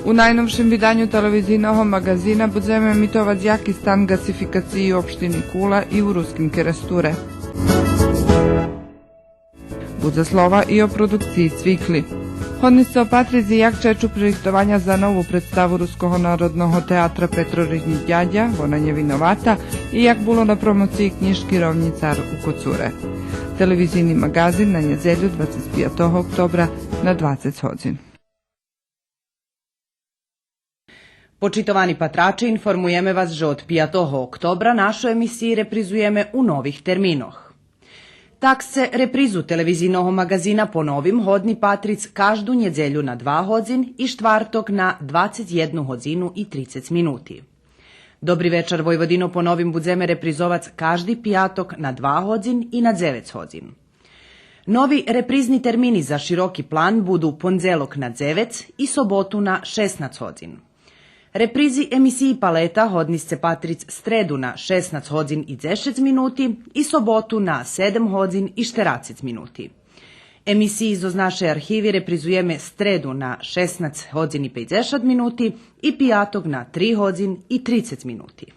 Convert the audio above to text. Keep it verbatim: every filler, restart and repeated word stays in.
У найновшим виданю телевизийного маґазина будземе емитовац яки стан ґасификациї у општини Кула и у Руским Керестуре. Будзе слова и о продукциї Цвикли. Годни сце опатриц як чечу пририхтованя за нову представу Руского народного театра Петро Риднїч дядя, Вона нє виновата, и як було на промоциї кнїжки Ровнїцар у Коцуре. Телевизийни маґазин на нєдзелю, двацец пиятого октобра, на двацец годзин. Почитовани патраче, информуєме вас же од пиятого октобра нашу емисию репризуєме у нових терминох. Так сце репризу телевизийного маґазина по новим годни патриц кажду нєдзелю на два годзин и штварток на двацец єдну годзину и трицец минути. Добри вечар, Войводино по новим будземе репризовац кажди пияток на два годзин и на дзевец годзин. Нови репризни термини за Широки план буду пондзелок на дзевец и соботу на шеснац годзин. Репризи емисиї Палета годни сце патриц стреду на шеснац годзин и дзешец минути и соботу на седем годзин и штерацец минути. Емисиї зоз нашей архиви репризуєме стреду на шеснац годзин и пейдзешат минути и пияток на три годзин и трицец минути.